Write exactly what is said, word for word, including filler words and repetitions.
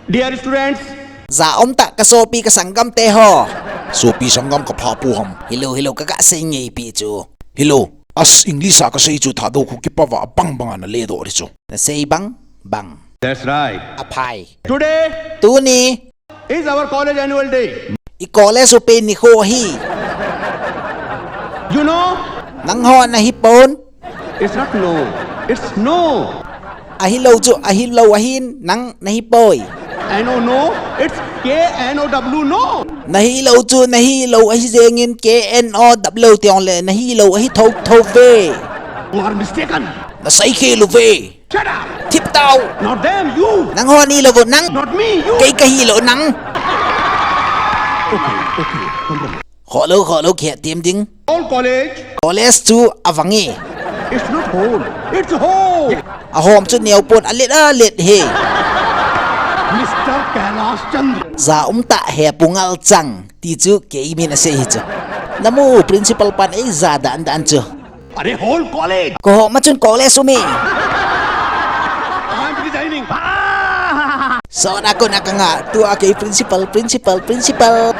Dear students, ja um tah ka sopi ka sanggam te ho. Sopi sanggam ka pha pu ham. Hilou, hilou, ka ga sei ngei pi chu. Hilou, as English a ka sei chu Thadou khu kipah va abang bang a na le doh di chu. Na sei bang bang. That's right. A phai. Today, tuni, is our college annual day. I college u pen nikho hi. You know? Nang ho na hi pon. It's not no. It's no. Ahilou chu, ahilou ahin, nang na hi poi. N O no, it's K N O W no. Na hilou chu, na hilou ahi jengin K N O W ti ong le, na hilou ahi tho tho ve. You are mistaken. Na sai khel uve. Shut up. Thip tau. Not them, you. Nang ho ni lou vo nang. Not me, you. Kei ka hilou nang. Okay, okay. Khoh lou, khoh lou, kihe tem ding. Whole college. College chu avang e. It's not whole. It's whole. Ahom chu neo pon, alet, alet he. Mister Kailash Chandra. Ja um tah he pu ngal chang. Ti chu kei min asei hi chu. Na mu principal pan ei ja dan dan chu. Are whole college. Ko ho ma chun college u mi. I'm resigning. So na ko na ka nga, tua kei principal, principal, principal.